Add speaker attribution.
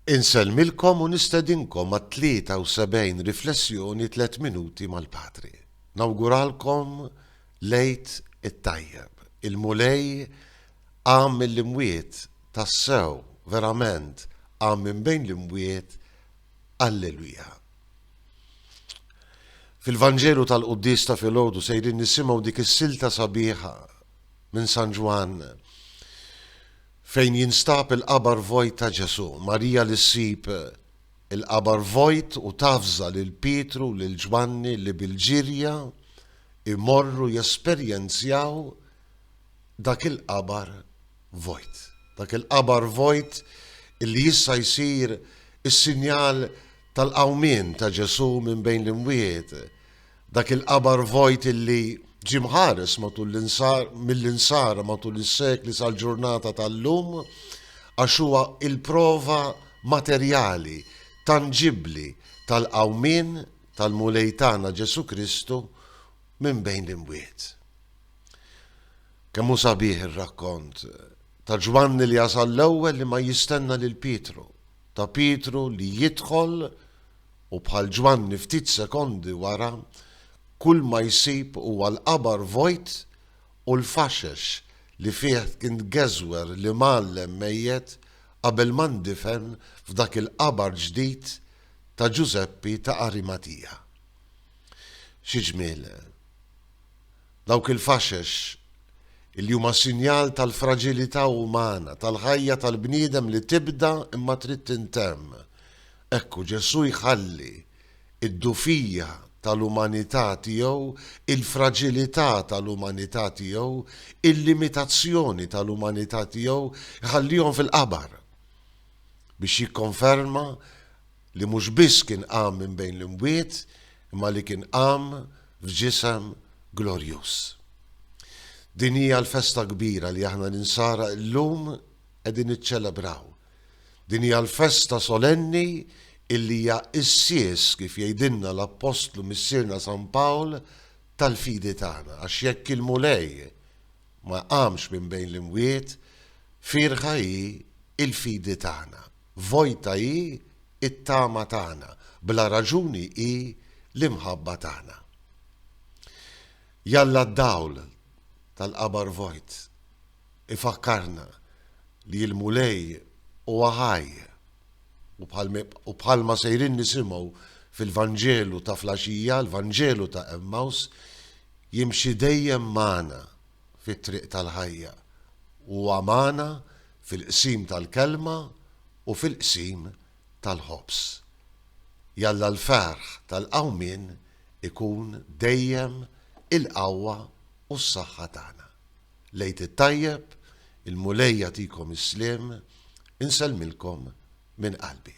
Speaker 1: Insellmilkom u nistedinkom għat-73 riflessjoni Tlett Minuti mal-Patri. Nawguralkom l-Għid it-tajjeb. Il-Mulej qam mill-imwiet, tassew, verament, qam minn bejn l-imwiet, Alleluja. Fil-Vanġelu tal-Quddies ta' filgħodu sejrin nisimgħu dik is-silta sabiħa minn San Ġwann fejn jinstab il-qabar vojt ta' Ġesù, Marija li ssib il-qabar vojt u tavża lil Pietru u lil Ġwanni li bil-ġirja jmorru jesperjenzjaw dak il-qabar vojt. Dak il-qabar vojt illi issa jsir is-sinjal tal-qawmien ta' Ġesù minn bejn l-imwiet. Dak il-qabar vojt illi ġie mħares matul l-insar mill-insara matul is-sekli sal-ġurnata tal-lum għax huwa il-prova materjali, tanġibbli tal-qawmien tal-Mulej tagħna Ġesù Kristu minn bejn l-imwiet. Kemm hu sabiħ ir-rakkont ta' Ġwanni li jasal l-ewwel li ma jistenna lil Pietru, ta' Pietru li jidħol U bħal Ġwanni ftit sekondi wara, kulma jsib huwa l-qabar vojt u l-faxex li fih kien tgeżwer l-imgħallem mejjet qabel ma ndifen f'dak il-qabar ġdid ta' Ġużeppi ta' Arimatija. Xi ġmiel! Dawk il-faxex illi huma sinjal tal-fraġilità umana, tal-ħajja tal-bniedem li tibda imma trid tintemm. Ekku, Ġesù jħalli d-dufija tal-umanità tiegħu, il-fraġilità tal-umanità tiegħu, il-limitazzjoni tal-umanità tiegħu, jħallihom fil-qabar biex jikkonferma li mhux biss kien qam minn bejn l-imwiet imma li kien qam f'ġisem glorjuż. Din hija l-festa kbira li aħna l-Insara llum qegħdin niċċelebraw. Din hija l-festa solenni illi hija s-sies, kif jgħidilna l-Appostlu Missierna San Pawl, tal-fidi tagħna, għax jekk il-Mulej ma qamx minn bejn l-imwiet, fierħa hi l-fidi tagħna, vojta hi t-tama tagħna, bla raġuni hi l-imħabba tagħna. Jalla d-dawl tal-qabar vojt ifakkarna li l-Mulej huwa ħaj u bħalma sejrin nisimgħu fil-Vanġelu ta' flaxija, l-Vanġelu ta' Emmaus, jimxi dejjem magħna fit-triq tal-ħajja. Huwa magħna fil-qsim tal-kelma u fil-qsim tal-ħobż. Jalla l-ferħ tal-qawmien ikun dejjem il-qawwa u s-saħħa tagħna. L-Għid it-tajjeb, il-Mulej jagħtikom is-sliem, insellmilkom minn qalbi.